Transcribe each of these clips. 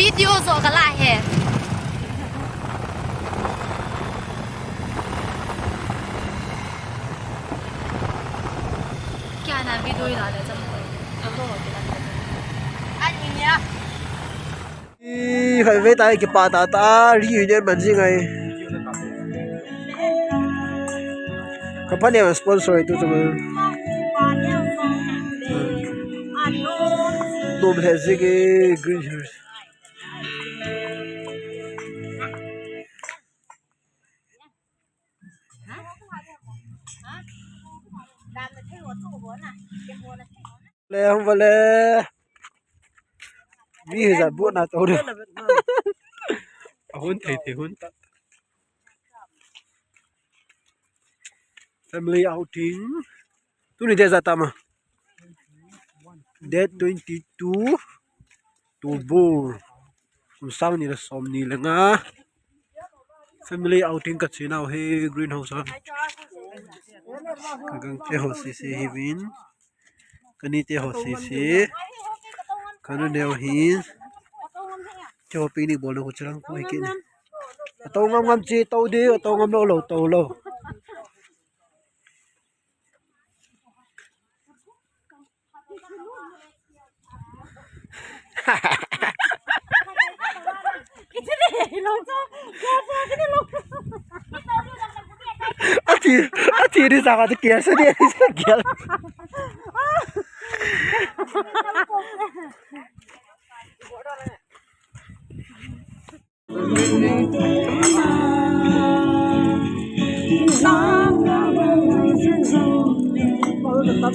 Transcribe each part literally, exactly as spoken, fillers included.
Video jo ka la he. Kya na video la le jam ko. Ani nia. Ih, khai ve tai, kipa tata, reunion man jing ai. Company a sponsor tu tu. Nom le jing e, green hills. Le, hung va le. Mi hi jat bu na to de. A hun thei thei hun ta. Family outing. Tuni date ja tama. Date twenty-two. Tubu. Kum sang ni le som ni le nga. Family outing ka chinau hi greenhouse a. Ka gang te ho sisi hi vin. Ka ni te ho sisi. Ka nu neo hi. Te ho picnic bol na ko chilang ko hi ki ni. A to ngam ngam chi to di, a to ngam lo lo to lo. Athi, athi di sa ka ti kial sa di sa kial.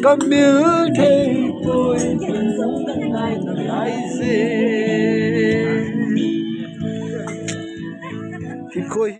Kamil thei poi, lai se. Kikoi.